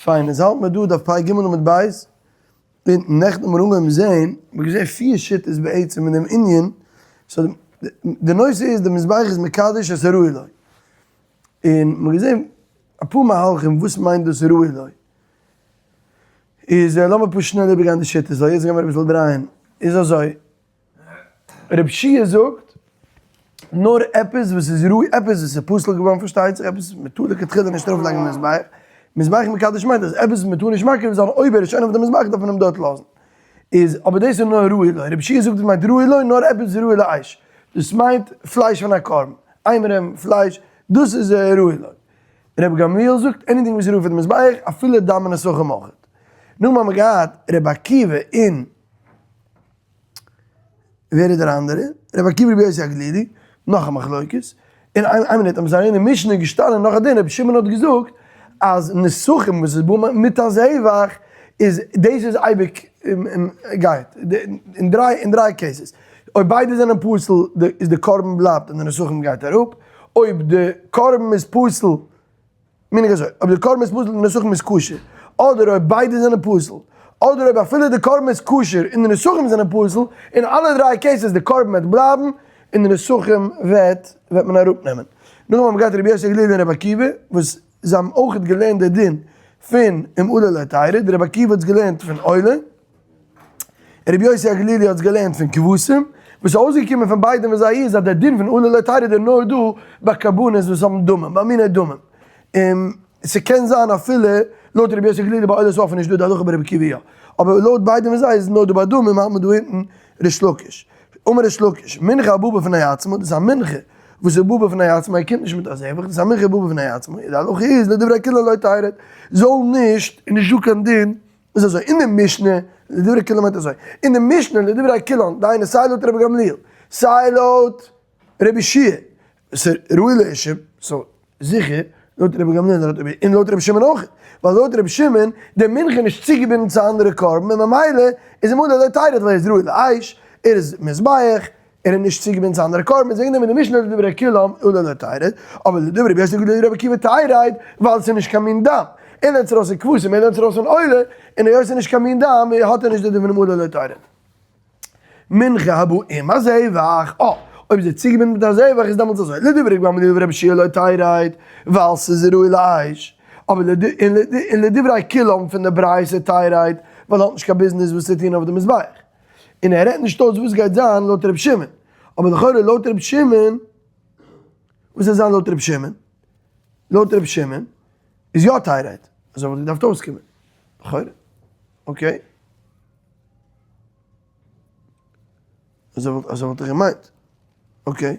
פיין, איז האלט מיר דא דף פ ג עמוד ב', און נעכטן האבן מיר אנגעהויבן זעהן, מ'האט געזעהן פיר שיטות בעצם אין דעם ענין, so די נושא איז די מזבח איז מקדש את הראוי לו, און מ'האט געזעהן אפאר מהלכים וואס מיינט דאס ראוי לו, איז לאמיר פשוט שנעל איבערגיין די שיטות, ווייל יעצט גיימיר אביסל דרייען, איז אזוי. רב שיע זאגט, נאר עפעס וואס איז ראוי, עפעס וואס איז פסול געווארן פארשטייט זיך, עפעס וואס מען טאר לכתחילה נישט ארויף לייגן אין מזבח, מזבח מקדש מיינט אז עפעס וואס מען טאר נישט מקריב זיין אויב ער איז שוין אויף די מזבח דארף מען אים דארט לאזן. איז אבער דאס איז נאר ראוי לו, רב שיע זאגט דאס מיינט ראוי לו נאר עפעס וואס איז ראוי לאש, דאס מיינט פלייש פון א קרבן, אימורים, פלייש, דאס איז ראוי לו. רבי גמליאל זאגט anything וואס איז ראוי פאר די מזבח אפילו דם ונסכים אויך. נאכדעם האבן מיר געהאט רבי עקיבא און. ווער איז דער אנדערער? רבי עקיבא רבי יוסי הגלילי, נאך א מחלוקת, און איין מינוט, אבער זיי אין די משנה געשטאנען נאך א דין, רבי שמעון האט געזאגט אז נסכים וואס איז בא מיט א זבח איז דאס איז אייביג גייט, אין דריי אין דריי cases, אויב ביידע זענען פסול איז די קרבן בלייבט און די נסכים גייט אראפ, אויב די קרבן איז פסול מנהג אזוי, אויב די קרבן איז פסול און די נסכים איז כשר, אדער אויב ביידע זענען פסול, אדער אויב אפילו די קרבן איז כשר און די נסכים זענען פסול, אין אלע דריי cases די קרבן וועט בלייבן און די נסכים וועט וועט מען אראפנעמען. נאכדעם האבן געהאט רבי יוסי הגלילי און רבי עקיבא וואס זיי האבן אויכעט געלערנט די דין פון אם עלה לא תרד, רבי עקיבא האט עס געלערנט פון עולה, רבי יוסי הגלילי האט עס געלערנט פון כבשים, וואס איז אויסגעקומען פון ביידע פון זיי איז אז דער דין פון עלה לא תרד איז נאר דא ביי קרבנות וואס האבן דמים, ביי מיני דמים. און ס'קען זיין אפילו לויט רבי יוסי הגלילי ביי עולת העוף איז נישט דא די הלכה ביי רבי עקיבא יא. אבער לויט ביידע פון זיי איז עס נאר דא ביי דמים האלט מען דא אונטן ריש לקיש. אמר ריש לקיש, מנחה הבאה בפני עצמה, דאס איז א מנחה וואס איז באה בפני עצמה, ער קומט נישט מיט א זבח, דאס איז א מנחה באה בפני עצמה, די הלכה איז לדברי כולן לא תרד, זאל נישט, איז נישט דא קיין דין איז אזוי, אין די משנה, לדברי כולם מיינט אזוי, אין די משנה לדברי כולם, דהיינו סיי לויט רבי גמליאל, סיי לויט רבי יהושע, ס'איז ראוי לאישים, so זיכער, לויט רבי גמליאל און לויט רבי שמעון אויך, ווייל לויט רבי שמעון, די מנחה איז נישט צוגעבינדן צו אנדערע קרבן און ממילא איז אים עולה לא תרד ווייל ער איז ראוי לאש, ער איז מזבח, ער איז נישט צוגעבינדן צו אנדערע קרבנות, וועגן דעם אין די משנה לדברי כולם עולה לא תרד, אבער לדברי רבי יוסי הגלילי רבי עקיבא תרד, ווייל עס איז נישט קיין מין דם, ער לערנט עס ארויס אין כבשים, ער לערנט עס ארויס אין עולה, און היות עס איז נישט קיין מין דם, האט ער נישט די דין פונעם עולה לא תרד. מנחה הבאה עם הזבח, אה, אויב איז ער צוגעבינדן מיט א זבח איז דעמאלטס אזוי, לדברי רבי גמליאל ורבי יהושע לא תרד, ווייל ס'איז ראוי לאש, אבער און לדברי כולם פון די ברייתא תרד, ווייל ער האט נישט קיין ביזנעס וואס צו טון אויף די מזבח. און ער רעדט נישט אויס וואס גייט זיין לויט ר' שמעון, אבער לכאורה לויט ר' שמעון, וואס וועט זיין לויט ר' שמעון? לויט ר' שמעון איז יא תרד, אזוי וואלט געדארפט אויסקומען, לכאורה, okay. אזוי וואלט אזוי וואלט איך געמיינט, okay.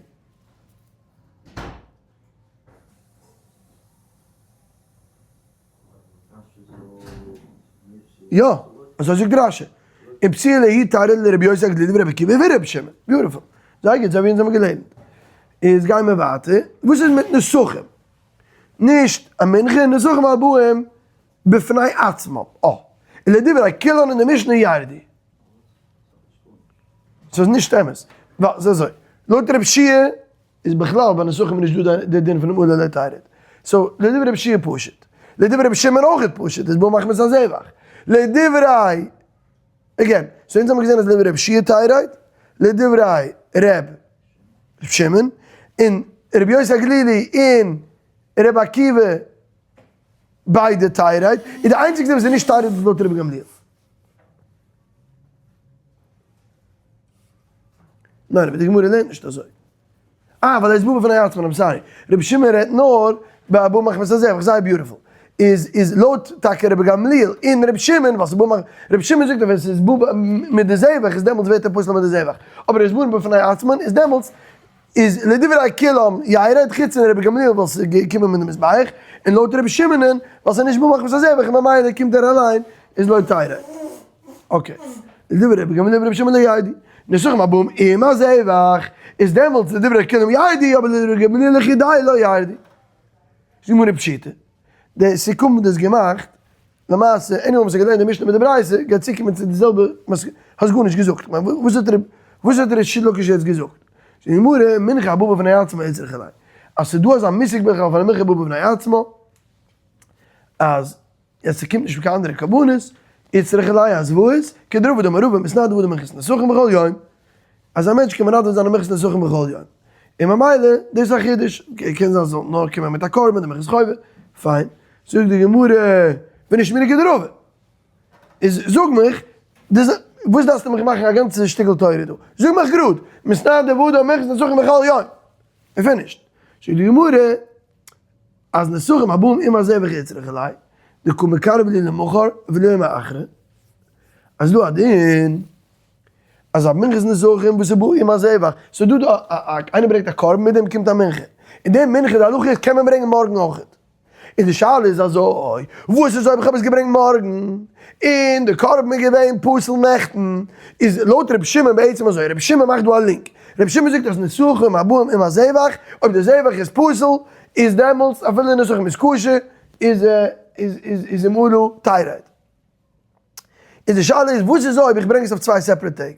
יא, אזוי זאגט רשי. און פסיעה להיא תראה לרבי יוסי הגלילי ורבי עקיבא ורבי שמעון. beautiful. זייער גוט, אזוי ווי אונז האבן געלערנט. איז גייען מיר ווייטער. וואס איז מיט נסכים? נישט א מנחה, נסכים הבאים בפני עצמם. אה. ולדברי כולן אין די משנה ירדו. ס'איז נישט אמת. ווייל ס'איז אזוי. לויט רבי יהושע איז בכלל ביי נסכים נישט דא די דין פונעם עולה לא תרד. so לדברי רבי יהושע פשוט. לדברי רבי שמעון אויך פשוט, איז בא מחמת הזבח. לדברי, again, so אונז האבן געזען אז לדברי רבי יהושע תרד, לדברי ר' שמעון, און רבי יוסי הגלילי און רבי עקיבא ביידע תרד, איז די איינציגסטע וואס איז נישט תרד איז לויט רבי גמליאל. ניין אבער די גמרא לערנט נישט אזוי. אה ווייל ער איז בא בפני עצמו, I'm sorry. רבי שמעון רעדט נאר ביי בא מחמת הזבח, זייער beautiful. איז איז לויט טאקע רבי גמליאל און רבי שמעון ווייל ס'איז בא מחמת, רבי שמעון זאגט אז ווען ס'איז בא מיט די זבח איז דעמאלטס ווערט ער פסול מיט די זבח. אבער ער איז בא בפני עצמו איז דעמאלטס איז לדברי כולם ירד חוץ פון רבי גמליאל ווייל ס'איז געקומען מיט די מזבח, און לויט רבי שמעונ'ען ווייל ס'איז נישט בא מחמת הזבח און ממילא קומט ער אליין איז לא תרד. okay. לדברי רבי גמליאל ורבי שמעון לא ירדו. נסכים הבאים עם הזבח איז דעמאלטס לדברי כולם ירדו אבער לדברי גמליאל לחודיה לא ירדו. זאגט גמרא פשיטא. די סיכום האט דאס געמאכט למעשה איינער וואס האט געלערנט די משנה מיט די ברייתא גייט צוקומען צו די זעלבע מסקנא, האסט גארנישט געזאגט, כ'מיין וואס האט ר' וואס האט ריש לקיש יעצט געזאגט? זאגט די גמרא, מנחה הבאה בפני עצמה איצטריכא ליה, אז ס'איז דא אזא מושג בכלל פון א מנחה הבאה בפני עצמה, אז. יעצט ס'קומט נישט מיט קיין אנדערע קרבנות, איצטריך עלי הזוועות, כדרבא דאמר רבא מתנדב אדם מנחת נסכים בכל יום, אז א מענטש קען מנדב זיין א מנחת נסכים בכל יום, און ממילא דאס איז א חידוש, קען זיין ס'זאל נאר קומען מיט א קרבן די מנחת חובה, פיין, זאגט די גמרא, ונשמעינן כדרבא, איז זאג מיך, וואס דארפסטו מיך מאכן א גאנצע שטיקל תורה דא, זאג מיך גראד, מתנדב אדם מנחת נסכים בכל יום, און פינישט, זאגט די גמרא, אז נסכים הבאים עם הזבח איצטריכא ליה, דקא מקרב להו למחר וליום האחרון, אז דא א דין אז א מנחת נסכים וואס איז בא עם הזבח, ס'איז דא דא א איינער ברענגט א קרבן מיט דעם קומט א מנחה, און די מנחה די הלכה איז קען מען ברענגען מארגן אויכעט, און די שאלה איז אזוי, וואס איז אויב איך האב עס געברענגט מארגן, און די קרבן איז געווען פסול נעכטן, איז לויט רבי שמעון בעצם אזוי, רבי שמעון מאכט דא א link, רבי שמעון זאגט אז נסכים הבאים עם הזבח, אויב די זבח איז פסול, איז דעמאלטס אפילו נסכים איז כשר, איז איז איז אם עלה תרד. איז די שאלה איז וואס איז אויב איך ברענג עס אויף צוויי separate טעג,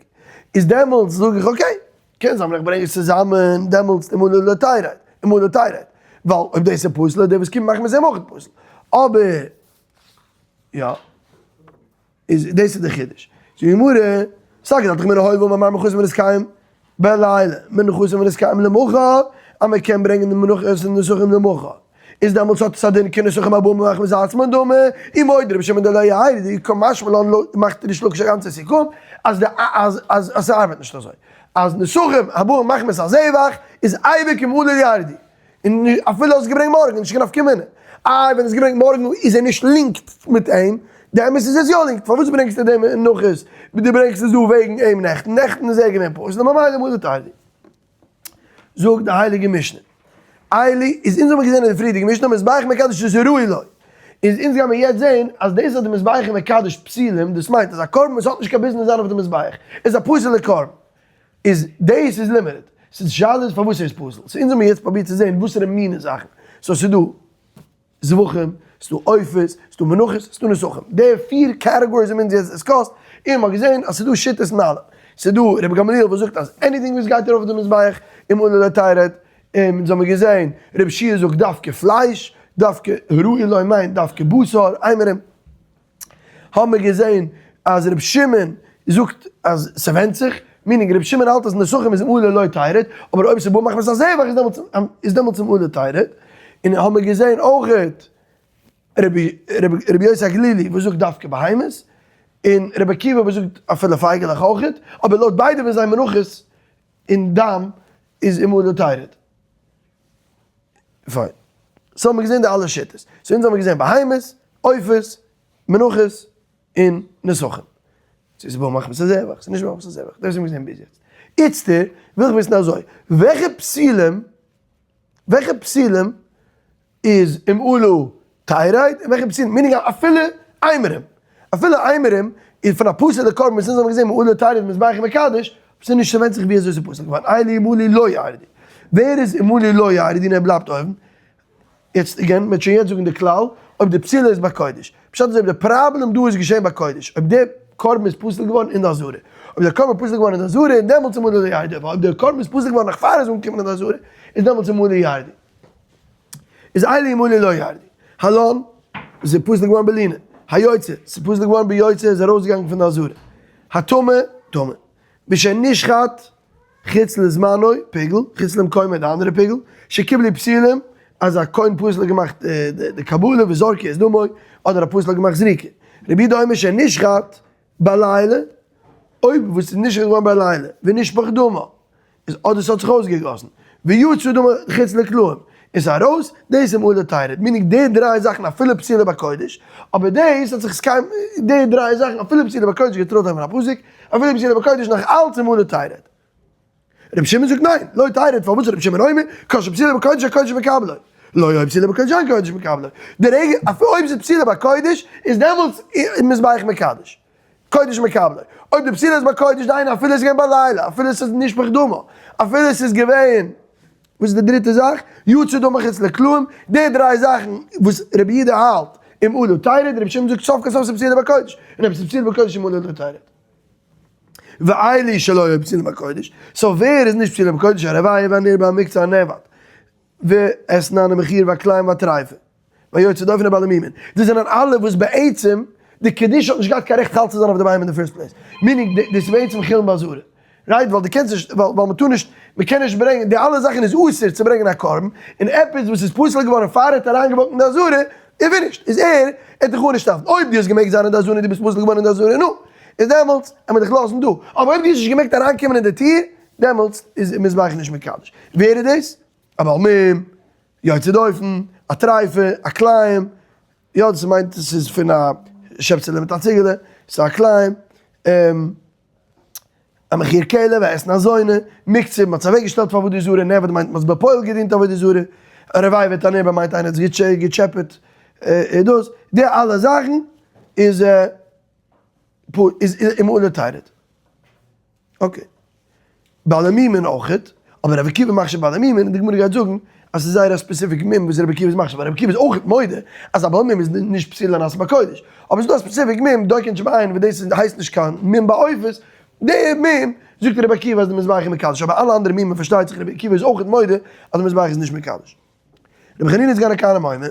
איז דעמאלטס זאג איך okay, קען זיין ווען איך ברענג עס צוזאמען דעמאלטס אם עלה לא תרד, אם עלה תרד, ווייל אויב דאס איז פסול איז דער וואס קומט מאכן מיט זעם אויך פסול, אבער יא. איז דאס איז די חידוש. זאגט די גמרא, סלקא דעתך אמינא הואיל ואמר מר מנחתים נתקיים בלילה, מנחתים נתקיים למחר, אז מען קען ברענגען די מנחות און נסכים למחר, איז דעמאלטס האט עס א דין כנסכים הבאים מחמת עצמן דמי, ומודה רבי שמעון דלא ירדו, קא משמע לן לא מאכט ריש לקיש א גאנצע סיכום אז די אז אז אז ס'ארבעט נישט אזוי, אז נסכים הבאים מחמת הזבח איז אייביג אם עלה ירדו, און אפילו האסט געברענגט מארגן איז נישט קיין נפקא מינה. איי ווען האסט געברענגט מארגן איז ער נישט linked מיט אים, די אמת איז ער איז יא linked, פארוואס ברענגסטו דעם מנחות, דו ברענגסט עס דא וועגן אים נעכטן, נעכטן איז ער געווען פסול, ממילא מה דתרדי. זאגט די הייליגע משנה, אלו איז אונז האבן געזען אין די פריערדיגע משנה מזבח מקדש איז ראוי לו, איז אונז גיימיר יעצט זען אז דאס אז די מזבח איז מקדש פסולים, דאס מיינט אז א קרבן וואס האט נישט קיין ביזנעס זיין אויף די מזבח, איז א פסול'ע קרבן. איז דאס איז limited. ס'איז שאלה איז פארוואס ער איז פסול. so אונז האמיר יעצט פרובירט צו זעהן וואסערע מינע זאכן. so ס'איז דא זבחים, ס'איז דא עופות, ס'איז דא מנחות, ס'איז דא נסכים. די פיר categories האבן אונז יעצט discussed, און מ'האט געזעהן אז ס'איז דא שיטות אין אלע. ס'איז דא רבי גמליאל וואס זאגט אז anything וואס גייט ארויף אויף די מזבח אם עלה לא תרד. און אונז האמיר געזעהן רבי יהושע זאגט דווקא פלייש, דווקא הראוי לו מיינט דווקא בשר, אימורים. האבן מיר געזען אז ר' שמעון זאגט אז ס'ווענדט זיך, meaning ר' שמעון האלט אז נסכים איז אם עלה לא תרד, אבער אויב ס'בא מחמת הזבח איז דעמאלטס איז דעמאלטס אם עלה תרד, און האבן מיר געזען אויכעט רבי יוסי הגלילי וואס זאגט דווקא בהמות, און רבי עקיבא וואס זאגט אפילו פייגעלעך אויכעט, אבער לויט ביידע פון זיי מנחות און דם איז אם עלה תרד. פיין. so האבן מיר געזען די אלע שיטות. so אונז האבן מיר געזען בהמות, עופות, מנחות, און נסכים. צו ס'איז בא מחמת הזבח, ס'איז נישט בא מחמת הזבח. דאס האבן מיר געזען ביז יעצט. איצטער וויל איך וויסן אזוי, וועלכע פסולים, וועלכע פסולים איז אם עלה תרד, און וועלכע פסולים, meaning אפילו אימורים, אפילו אימורים איז פון א פסול'ע קרבן וואס אונז האבן געזען אם עלה תרד מזבח מקדש, ס'איז נישט ס'ווענדט זיך ווי אזוי ס'איז פסול געווארן, אלו אם עלו לא ירדו, ווער איז אם עלו לא ירדו און ער בלייבט אויבן, יעצט again, מ'וועט שוין יעצט זאגן די כלל, אויב די פסילה איז בקודש, פשט איז אויב די פראבלעם דא איז געשען בקודש, אויב די קרבן איז פסול געווארן אין די עזרה, אויב די קרבן איז פסול געווארן אין די עזרה איז דעמאלטס אם עלו לא ירדו, אבער אויב די קרבן איז פסול געווארן נאך פאר ער איז אנגעקומען אין די עזרה, איז דעמאלטס אם עלו ירדו. איז אלו אם עלו לא ירדו. הלן, איז פסול געווארן בלינה. היוצא, ס'איז פסול געווארן ביוצא, איז ארויסגעגאנגען פון די עזרה. הטמא, טמא. ושנשחט חוץ לזמנו, פיגול, חוץ למקומו די אנדערע פיגול, שקיבלו פסולים, אז א כהן פסול האט געמאכט די קבלה וזרקו את דמו, אדער א פסול האט געמאכט זריקה. רבי יהודה אומר שנשחט בלילה, אויב וואס איז נשחט געווארן בלילה, ונשפך דמו, איז אדער ס'האט זיך אויסגעגאסן, ויצא דמו חוץ לקלעים, און ס'איז ארויס, דאס איז אם עלה תרד, meaning די דריי זאכן אפילו פסילה בקודש, אבער דאס האט זיך עס קיין, די דריי זאכן אפילו פסילה בקודש געטראט אויף א פסוק, אפילו פסילה בקודש נאך אלץ אם עלה תרד. רבי שמעון זאגט ניין, לא תרד, פארוואס רבי שמעון אומר, כל שפסילה בקודש הקודש מקבלו, לא אויב פסילה בקודש אין קודש מקבלו, די רגע, אפילו אויב ס'איז פסילה בקודש, איז דעמאלטס מזבח מקדש. קודש מקבלו. אויב די פסילה איז בקודש דהיינו אפילו עס איז געווען בלילה, אפילו עס איז נשפך דמו, אפילו עס איז געווען, וואס איז די דריטע זאך? יצא דמו חוץ לקלעים, די דריי זאכן וואס רבי יהודה האלט אם עלה תרד, רבי שמעון זאגט סוף כל סוף ס'איז פסילה בקודש, און אויב ס'איז פסילה בקודש אם עלה לא תרד. ואלו שלא היו פסולים בקודש, so ווער איז נישט פסילה בקודש? הרבעי והנרבע המקצה הנאבד, ואתנן המכור והכלאים והטריפה. ויוצא דופן ובעלי מומין. דאס זענען אלע וואס בעצם די קדושה האט נישט געהאט קיין רעכט חל צו זיין אויף די בהמה אין די first place. meaning דאס איז בעצם חולין בעזרה. right? ווייל דו קענסט נישט, ווייל מען טאר נישט, מען קען נישט ברענגען, די אלע זאכן איז אסור צו ברענגען א קרבן, און עפעס וואס איז פסול געווארן פאר ער האט אריינגעוואקט אין די עזרה, איז finished, איז ער, ער האט דיך גארנישט דארפן, אויב דו האסט געמעגט זיין אין די עזרה און דו ביסט פסול געווארן אין די עזרה, נו, איז דעמאלטס, עמיר דיך לאזן דא, אבער אויב דו האסט נישט געמעגט אריינקומען אין די טיר, דעמאלטס איז מזבח נישט מקדש. ווער איז דאס? א בעל מום, יוצא דופן, א טרייפע, א כלאים, יא דאס מיינט עס איז פון א שעפסעלע מיט א ציגעלע, ס'איז א כלאים, א מחיר כלב, א עסן אזוינע, מקצה, מ'האט עס אוועקגעשטעלט פאר עבודה זרה, נעבעך מיינט מ'האט עס בפועל געדינט עבודה זרה, רבעי ותנער מיינט איינער האט זיך געטשעפעט דאס, די אלע זאכן איז איז אם עלה תרד. okay. בעלי מומין אויכעט, אבער רבי עקיבא מכשיר בעלי מומין, און די גמרא גייט זאגן אז ס'איז זייער א specific מום וואס רבי עקיבא איז מכשיר, ווייל רבי עקיבא איז אויכעט מודה אז א בעל מום איז נישט פסול לנעשה בקודש, אבער ס'איז דא א specific מום, דוקא שבעין, וואס דאס הייסט נישט קיין מום בעופות, די מום זאגט רבי עקיבא אז די מזבח איז מקדש, אבער אלע אנדערע מומין פארשטייט זיך רבי עקיבא איז אויכעט מודה אז די מזבח איז נישט מקדש. רבי חנינא סגן הכהנים אומר,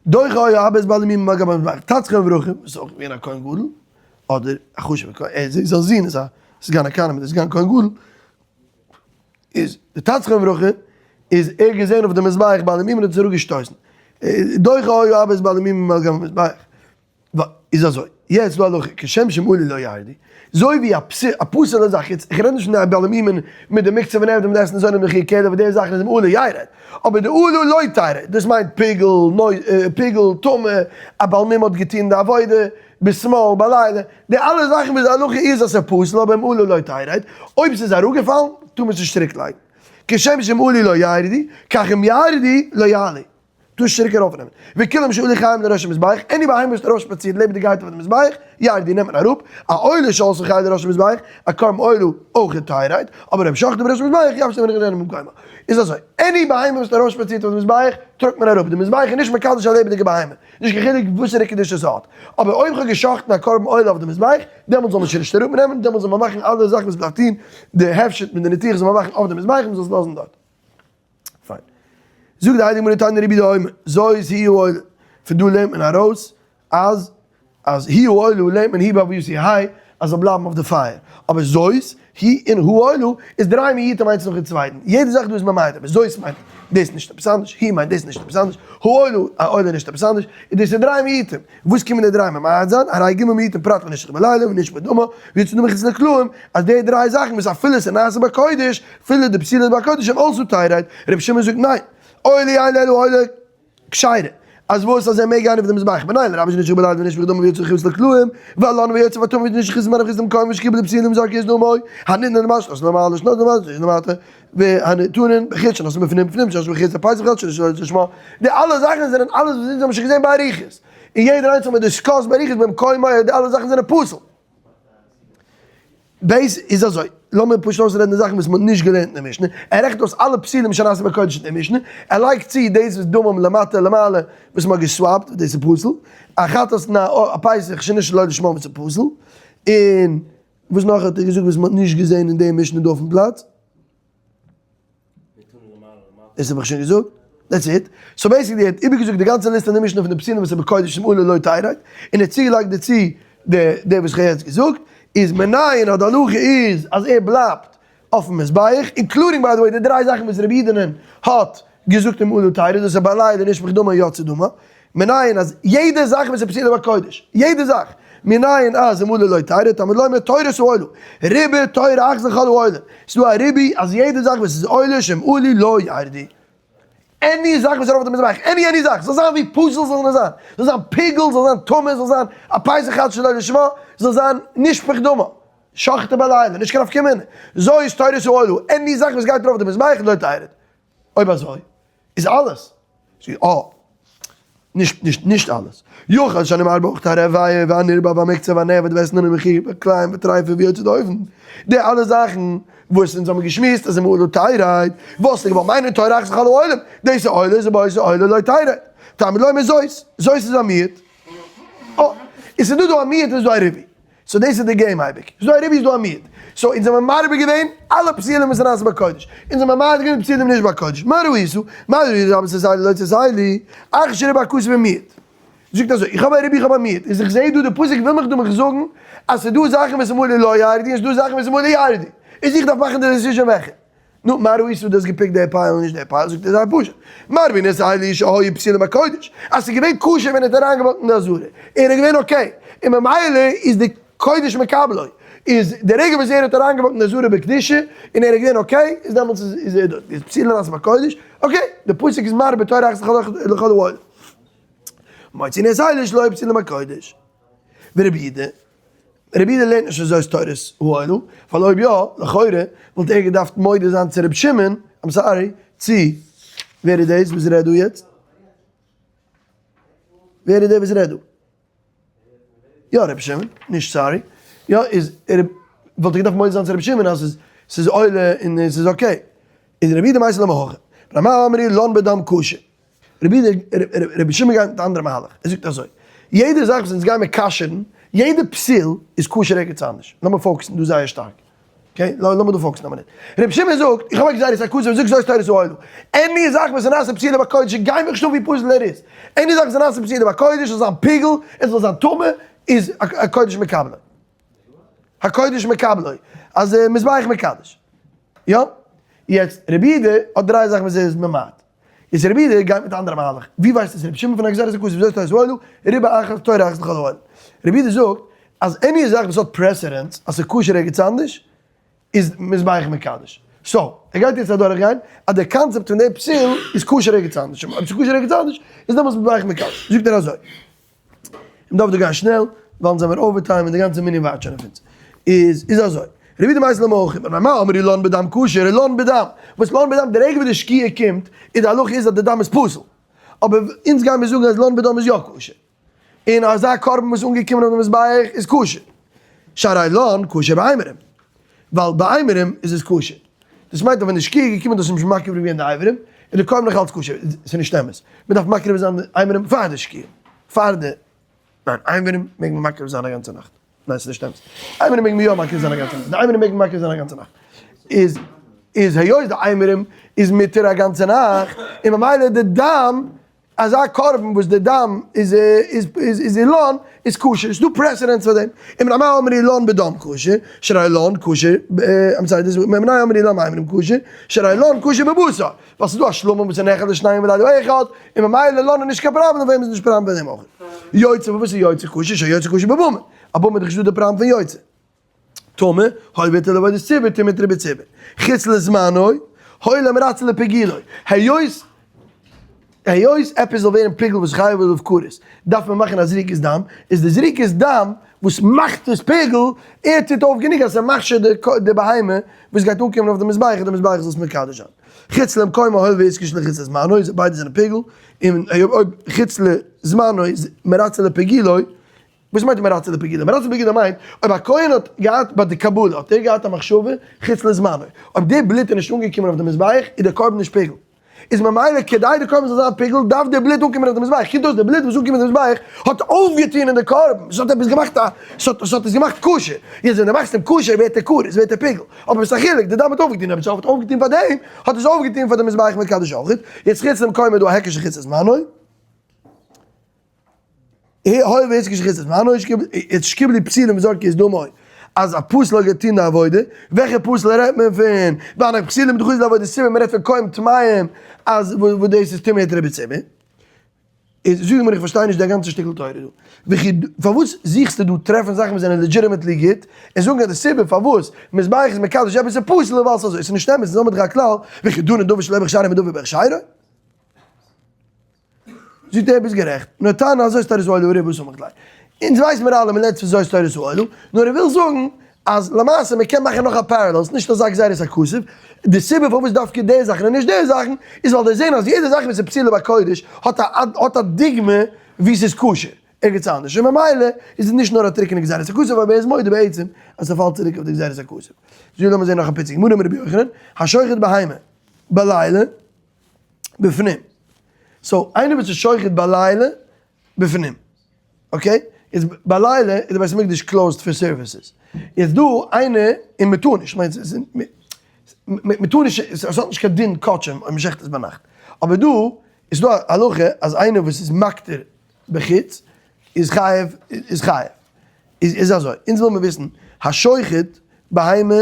דוחה היה אבא את בעלי מומין על גבי המזבח, תצחה וברכה, וואס איז אויך געווען א כהן גדול, אדער א חשוב'ער כהן, ער זיין זון איז א סגן הכהנים אדער סגן כהן גדול, איז די תצחה וברכה איז ער געזען אויף די מזבח בעלי מומין האט עס אראפגעשטויסן, דוחה היה אבא את בעלי מומין על גבי המזבח. איז אזוי, יעצט דא הלכה, כשם שאם עלו לא ירדו, זוי ווי א פסול'ע זאך, יעצט איך רעד נישט פון די בעלי מומין מיט די מוקצה ונעבד מיט די אתנן זונה מחיר כלב וואס די זאכן איז אם עלה ירד, אבער די עלה לא תרד, דאס מיינט פיגול, פיגול, טמא, א בעל מום האט געטון די עבודה, בשמאל, בלילה, די אלע זאכן וואס די הלכה איז אז ס'איז פסול אבער אם עלה לא תרד, אויב ס'איז אראפגעפאלן טאר מען עס נישט צוריק לייגן, כשם שאם עלו לא ירדו, כך אם ירדו לא יעלו. טאר צוריק ארויפנעמען. וכולם שעלו חיים לראש המזבח, any בהמה וואס האט ארויפשפאצירט לעבעדיגעהייט אויף די מזבח, ירדו נעמט מען אראפ, א עולה שעלתה חיה לראש המזבח, א קרבן עולה אויך תרד, אבער אם שחטו בראש המזבח, יפשיטו ויניחו במקומה. איז אזוי, any בהמה וואס האט ארויפשפאצירט אויף די מזבח, טראגט מען אראפ, די מזבח איז נישט מקדש א לעבעדיגע בהמה, נישט קיין חילוק וואסערע קדושה עס האט, אבער אויב כ'האב גע'שחט'ן א קרבן עולה אויף די מזבח, דעמאלטס זאל מען שוין נישט אראפנעמען, דעמאלטס זאל מען מאכן אלע זאכן וואס מ'דארף טון, די הפשט מיט די נתיחה זאל מען מאכן אויף די מזבח און מ'זאל עס לאזן דארט. פיין. זאגט די הייליגע גמרא תניא רבי יהודה אומר, זאת היא העולה, פון דא לערנט מען ארויס אז אז היא העולה לערנט מען היא בהוייתו יהא אז זאל בלייבן אויף די פייער, אבער זאת היא און העולה איז דריי מיעוטים איינס נאכן צווייטן, יעדע זאך דא איז ממעט עפעס, זאת מיינט דאס נישט עפעס אנדערש, היא מיינט דאס נישט עפעס אנדערש, העולה א עולה נישט עפעס אנדערש, און דאס איז דריי מיעוטים, וואס קומען די דריי ממעט זיין? הרי ג' מיעוטים פרט לנשך בלילה ונשפך דמה, ויצא דמה מחוץ לקלעים, אז די דריי זאכן וואס אפילו ס'איז נעשה בקודש, אפילו די פסילות בקודש הם also תרד, רבי שמעון זאגט ניין, עולה יעלה אלא עולה כשרה, אז וואס אז ער מעג גיין אויף די מזבח, מנין לרבי שנשך בלילה ונשפך דמה ויצא מחוץ לקלעים, והלן ויצא וטמא ונשך זמן מחוץ למקום ושקיבל פסילים וזרקו את דמו, הניתן למעלה שנתן למעלה שנתן למעלה שנתן למטה, והנתונין בחוץ שנתן בפנים בפנים שנתן בחוץ הפסח חוץ שנתן לשמה, די אלע זאכן זענען אלעס וואס אונז האבן שוין געזען באריכות, און יעדער איינס האט מיר discussed באריכות במקומו אז די אלע זאכן זענען פסול. דאס איז אזוי, לאמיר פשוט אויסרעדן די זאכן וואס מ'האט נישט געלערנט אין די משנה, ער רעכנט אויס אלע פסולים שנעשו בקודש אין די משנה, ער לייגט צו דאס וואס דמם למטה למעלה וואס מ'האט גע swap ט, דאס איז פסול, א חטאת נ א פסח שנשחט שלא לשמה וואס איז פסול, און וואס נאך האט ער געזאגט וואס מ'האט נישט געזען אין די משנה דא אויפן פלאץ? דאס האב איך שוין געזאגט, that's it. so basically ער האט איבערגעזאגט די גאנצע ליסט אין די משנה פון די פסולים וואס איז בקודש אם עלו לא תרד, און ער האט צוגעלייגט דערצו די די וואס איך האב יעצט געזאגט, איז מנין אז די הלכה איז אז ער בלייבט אויפן מזבח, including by the way די דריי זאכן וואס רבי יהודה'נען האט געזאגט אם עלה תרד, דאס איז בלילה נשפך דמו יצא דמו, מנין אז יעדע זאך וואס איז פסולה בקודש, יעדע זאך, מנין אז אם עלו לא תרד, תלמוד לומר תורת העולה, ריבה תורה אחת לכל העולה, ס'איז דא א ריבוי אז יעדע זאך וואס איז עולה שאם עלו לא ירדו. any זאך וואס איז ארויף אויף די מזבח, any any זאך, זאל זיין ווי פסול זאל נאר זיין, זאל זיין פיגול, זאל זיין טמא, זאל זיין א פסח חדש שלא לשמה, זאל זיין נשפך דמו, שחטו בלילה, נישט קיין נפקא מינה, זאת תורת העולה, any זאך וואס גייט ארויף אויף די מזבח לא תרד. אויב אזוי איז אלעס. אה. נישט נישט נישט אלעס. יכול שאני מרבה אויך הרביה והנרבע והמקצה והנעבד והאתנן ומחיר וכלאים וטריפה ויוצא דופן. די אלע זאכן וואס אונז האבן געשמועסט אז אם עלו תרד, וואלסטו געוואלט מיינען תורה אחת לכל העולם, דאס איז עולה איז בית עולה לא תרד. תלמוד לומר זאת, זאת איז א מיעוט. אה. און ס'איז דא דא א מיעוט און ס'איז דא א ריבוי. so דאס איז די game אייביג. ס'איז דא א ריבוי איז דא א מיעוט. so אונז האבן מרבה געווען אלע פסילים וואס איז נעשה בקודש. אונז האבן ממעט געווען פסילים נישט בקודש. מה ראיסו? מה ראיסו רבי ס'איז לא תסיילי. אך שריבה הכתוב במיעוט. זאגט אזוי, איך האב א ריבוי איך האב א מיעוט. איז איך זעה דא די פסוק וויל מיך דא מיך זאגן אז ס'איז דא זאכן וואס איז מלא לא ירדי און ס'איז דא זאכן וואס איז מלא ירדי. איז איך דארף מאכן די decision וועלכע. נו, מה ראיסו דו האסט געפיקט די פייל און נישט די פייל? זאגט ער זייער פשוט, מרבין את אלו שהיו פסולים בקודש, אז ס'איז געווען כשר ווען ער האט אריינגעוואקט אין די עזרה, ער איז געווען okay, און ממילא איז די קודש מקבלו, איז די רגע וואס ער האט אריינגעוואקט אין די עזרה בקדושה, און ער איז געווען okay, איז דעמאלטס איז ער דארט, איז פסולין נעשה בקודש, okay, די פסוק איז מרבה תורה אחת לכל העולם. מוצאין את אלו שלא היו פסולים בקודש. ורבי יהודה, רבי יהודה לערנט נישט אזוי תורת העולה, ווייל אויב יא, לכאורה, וואלט ער געדארפט מודה זיין צו רבי שמעון, I'm sorry, צו, ווער איז דאס וואס רעדט דא יעצט? ווער איז דער וואס רעדט דא? יא רבי שמעון, נישט sorry, יא איז ער, וואלט ער געדארפט מודה זיין צו רבי שמעון אז ס'איז עולה און ס'איז okay, איז רבי יהודה מייתי לה מהכא, רמ אמרי לן בדם כשר. רבי רבי שמעון גייט מיט א אנדערע מהלך, ער זאגט אזוי, יעדע זאך וואס אונז גיימער כשר'ן, יעדע פסיל איז כשר ערגעץ אנדערש, לאמיר focus ן דא זייער שטארק, okay, לאמיר דא focus ן א מינוט, רבי שמעון זאגט, איך האב א גזירת הכתוב, זאג זאת תורת העולה, any זאך וואס איז נעשה פסילה בקודש, גיי מיך נישט אן ווי פסול ער איז, any זאך וואס איז נעשה פסילה בקודש, זאל זיין פיגול, עס זאל זיין טמא, איז הקודש מקבלו. הקודש מקבלו, אז מזבח מקדש. יא? יעצט, רבי יהודה האט דריי זאכן וואס ער איז ממעט. איז רבי יהודה גייט מיט א אנדערע מהלך. ווי ווייסט עס רבי שמעון פון א גזירת הכתוב זאת תורת העולה, ריבה אחת תורה אחת לכל העולם. רבי יהודה זאגט אז any זאך וואס האט precedence אז ס'איז כשר ערגעץ אנדערש, איז מזבח מקדש. so, ער גייט יעצט אדורך גיין אז דער קאנצעפט פון די פסיל איז כשר ערגעץ אנדערש. אויב ס'איז כשר ערגעץ אנדערש, איז דעמאלטס מזבח מקדש. זאגט ער אזוי. מ'דארף דא גיין שנעל, ווייל אונז זעמיר overtime און די גאנצע מנין ווארט שוין אויף אונז. איז איז אזוי, רבי יהודה מייתי לה מהכא, מפני מה אמרו לן בדם כשר, לן בדם, וואס לן בדם די רגע וואס די שקיעה קומט, איז די הלכה איז אז די דם איז פסול. אבער אונז גיימיר זאגן אז לן בדם איז יא כשר. און אזא קרבן וואס איז אנגעקומען אויף די מזבח איז כשר. שהרי לן כשר באימורים. ווייל ביי אימורים איז עס כשר. דאס מיינט אז ווען די שקיעה איז געקומען דאס איז נישט מקריב געווען די איברים, איז די קרבן נאך אלץ כשר. ס'איז נישט אמת. מען דארף מקריב זיין די אימורים פאר די שקיעה. פאר די, ניין, אימורים מעג מען מקריב זיין א גאנצע נאכט. ניין, ס'איז נישט אמת. אימורים מעג מען יא מקריב זיין א גאנצע נאכט. די אימורים מעג מען מקריב זיין א גאנצע נאכט. איז, איז היות די אימורים איז מותר א גאנצע נאכט, און ממילא די דם אזא קרבן וואס די דם איז איז איז אילן איז כשר, ס'דא precedence פאר דעם, און מפני מה אמרו לן בדם כשר, שהרי לן כשר, I'm sorry, דאס מפני מה אמרו לן באימורים כשר, שהרי לן כשר בבשר, ווייל ס'איז דא א שלמים וואס איז נאכל לשניים ולילה אחד, און ממילא לן איז נישט קיין פראבלעם, פאר אים איז נישט פראבלעם ביי דעם אויך. יוצא, וואס איז יוצא כשר, שיוצא כשר בבמה, א במה איז דאך נישט דא די פראבלעם פון יוצא. טמא, הואיל והותר לעבודת ציבור, טומאה תרבה ציבור. חוץ לזמנו, הואיל ומרצה לפיגולו. היות היות עפעס זאל ווערן פיגול וואס חייב עליו כרת, דארף מען מאכן א זריקת דם, איז די זריקת דם וואס מאכט עס פיגול, ער טוט אויף גענוג אז ס'מכשיר די בהמה וואס גייט אנקומען אויף די מזבח, און די מזבח זאל עס מקדש זיין. חוץ למקומו הואיל והתקשה לחוץ לזמנו, ביידע זענען פיגול, און אויב חוץ לזמנו איז מרצה לפיגולו, וואס מיינט מרצה לפיגולו? מרצה לפיגולו מיינט, אויב א כהן האט געהאט ביי די קבלה האט ער געהאט א מחשבה חוץ לזמנו, אויב די בלוט איז נישט אנגעקומען אויף די מזבח איז די קרבן נישט פיגול. איז ממילא כדי די קרבן זאל זיין פיגול דארף די בלוט אנקומען אויף די מזבח, קומט אויס די בלוט וואס איז אנגעקומען אויף די מזבח האט אויפגעטון אין די קרבן, עס האט עפעס געמאכט א, עס האט עס האט עס געמאכט כשר, יעצט ווען די מאכסט אים כשר ווערט ער כרת, ווערט ער פיגול, אבער וואס א חילוק, די דם האט אויפגעטון, אויב עס האט אויפגעטון פאר דעם, האט עס אויפגעטון פאר די מזבח מקדש אויכעט, יעצט חוץ למקומו איז דא א היקש חוץ לזמנו. הואיל והתקשה חוץ לזמנו, איז שקיבלי פסילים וזרקי איז דמוי, אז א פסול האט געטון די עבודה, וועלכע פסול רעדט מען פון? ואנך פסילים דחוץ לעבודת ציבור, מען רעדט פון כהנים טמאים, אז וואס דאס איז טומאה היתר בציבור. איז זאג מיר איך פארשטיי נישט די גאנצע שטיקל תורה דא. וכי פארוואס זוכסטו דא טרעפן זאכן וואס זענען legitimately גוט, און זאגן אז די סיבה פארוואס מזבח איז מקדש עפעס איז פסול איז ווייל ס'איז אזוי, ס'איז נישט אמת, אונז האבן דאך א כלל, וכי דנין דבר שלא בהכשרו מדבר בהכשרו. זאגט ער ביסט גערעכט, נאר טענה אז זאת תורת העולה וריבה סמך ליה. אונז ווייס מיר אלע מ'לערנט פון זאת תורת העולה, נאר ער וויל זאגן אז למעשה מ'קען מאכן נאך א parallel, ס'נישט אזא גזירת הכתוב, די סיבה פארוואס דווקא די זאכן און נישט די זאכן, איז ווייל זיי זעהן אז יעדע זאך וואס איז פסולה בקודש האט א האט א דוגמא ווי ס'איז כשר ערגעץ אנדערש, און ממילא איז עס נישט נאר א טרוקענע גזירת הכתוב, אבער ער איז מודה בעצם אז ס'פאלט צוריק אויף די גזירת הכתוב. זאג לאמיר זעהן נאך א פיצי גמרא אמר רבי יוחנן, השוחט בהמה בלילה, בפנים. so איינער וואס איז שוחט בלילה בפנים. okay? איז בלילה איז די בית המקדש closed פאר services. איז דא איינער און מען טאר נישט, כ'מיין מען טאר נישט, עס האט נישט קיין דין קדשים אויב מען שעכט עס ביינאכט. אבער דא איז דא א הלכה אז איינער וואס איז מקטיר בחוץ איז חייב, איז חייב. איז איז אזוי, אונז וויל מיר וויסן, השוחט בהמה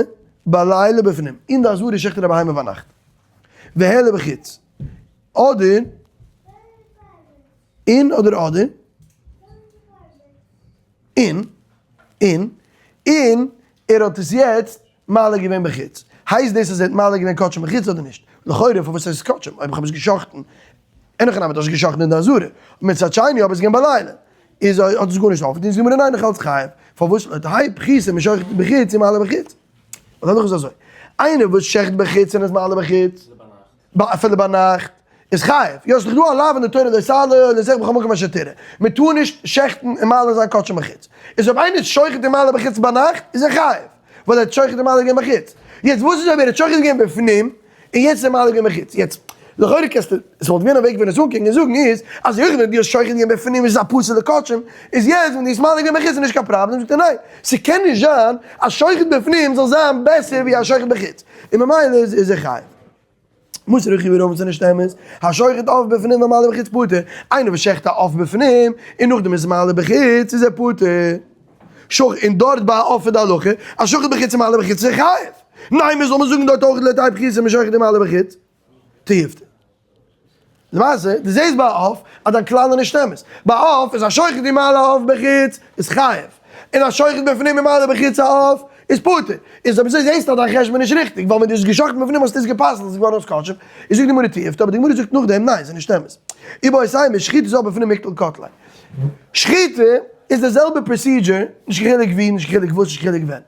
בלילה בפנים, אין די עזרה שעכט ער א בהמה ביינאכט, והעלה בחוץ, אדער אין אדער אדער אין אין און ער האט עס יעצט מעלה געווען בחוץ, הייסט דאס אז ער האט מעלה געווען קדשים בחוץ אדער נישט? לכאורה פארוואס הייסט עס קדשים אויב איך האב עס געשחט'ן, אין הכי נמי האט ער עס געשחט'ן אין די עזרה, מצד שני אויב עס איז געווען בלילה איז האט עס גארנישט אויפגעטון, זאגט די גמרא ניין איך האלט חייב, פארוואס לא תהא פחותה משוחט בחוץ ומעלה בחוץ? ווייל דאך איז אזוי, איינער וואס שעכט בחוץ און איז מעלה בחוץ, אפילו ביינאכט, איז חייב, יא ס'איז דאך דא א לאו אין די תורה לא תעלה על זבחך בכל מקום אשר תראה, מען טאר נישט שעכטן און מעלה זיין קדשים בחוץ, איז אויב איינער איז שוחט און מעלה בחוץ ביינאכט איז ער חייב, ווייל ער האט שוחט און מעלה געווען בחוץ, יעצט וואס איז אויב ער האט שוחט געווען בפנים און יעצט איז ער מעלה געווען בחוץ, יעצט לכאורה קענסטו, עס וואלט געווען א וועג פון עס אנקוקן און זאגן איז, אז היות ווען דו האסט שוחט געווען בפנים איז עס א פסול'ע קדשים, איז יעצט ווען דו האסט מעלה געווען בחוץ איז נישט קיין פראבלעם, זאגט ער ניין, ס'קען נישט זיין אז שוחט בפנים זאל זיין בעסער ווי א שוחט בחוץ, און ממילא איז ער חייב. מוסר איך איבער אויב ס'איז נישט אמת, השוחט עוף בפנים ומעלה בחוץ פטור, איינער וואס שעכט א עוף בפנים און נאכדעם איז מעלה בחוץ איז ער פטור. שח און דארט ביי א עוף איז די הלכה אז שוחט בחוץ ומעלה בחוץ איז ער חייב. ניין מיר זאל מען זאגן דארט אויך לא תהא פחותה משוחט ומעלה בחוץ. תיובתא. למעשה, דו זעסט ביי א עוף אז דיין כלל איז נישט אמת. ביי א עוף איז השוחט ומעלה עוף בחוץ איז חייב. און השוחט בפנים ומעלה בחוץ א עוף איז פטור. איז אויב אזוי זעסטו אז דיין חשבון איז נישט ריכטיג, ווייל ווען דו האסט געשחט'ן בפנים האסטו עס גע'פסל'ט, עס איז געווארן אויס קדשים. איז זאגט די גמרא תיובתא, אבער די גמרא זאגט נאכדעם ניין, ס'איז נישט אמת. איבעית אימא, שחיטה איז אויך בפנים מיקטל קטליה. שחיטה איז די זעלבע procedure, נישט קיין חילוק ווי, נישט קיין חילוק וואס, נישט קיין חילוק ווען.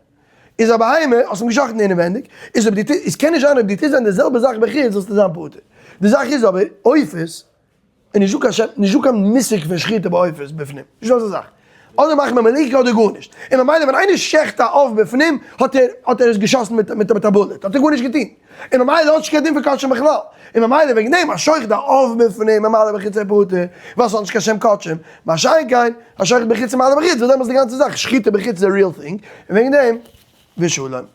איז א בהמה, האסט אים געשחט'ן אינעווענדיג, איז אויב דו טוסט, עס קען נישט זיין אויב דו טוסט זיין די זעלבע זאך בחוץ זאלסטו זיין פטור. די זאך איז אבער, עופות, איז נישטא קיין שם, נישטא קיין מושג פון שחיטה בעופות בפנים, נישטא אזא זאך. אדער מאכט מען מליקה אדער גארנישט. און ממילא ווען איינער שעכט א עוף בפנים, האט ער האט ער עס געשאסן מיט מיט מיט א bullet, האט ער גארנישט געטון. און ממילא האט נישט קיין דין פון קדשים בכלל. און ממילא וועגן דעם השוחט א עוף בפנים ומעלה בחוץ איז פטור, ווייל ס'האט נישט קיין שם קדשים. מה שאין כן, השוחט בחוץ ומעלה בחוץ, ווייל דעמאלטס איז די גאנצע זאך שחיטה בחוץ איז א real thing, און וועגן דעם ושלום.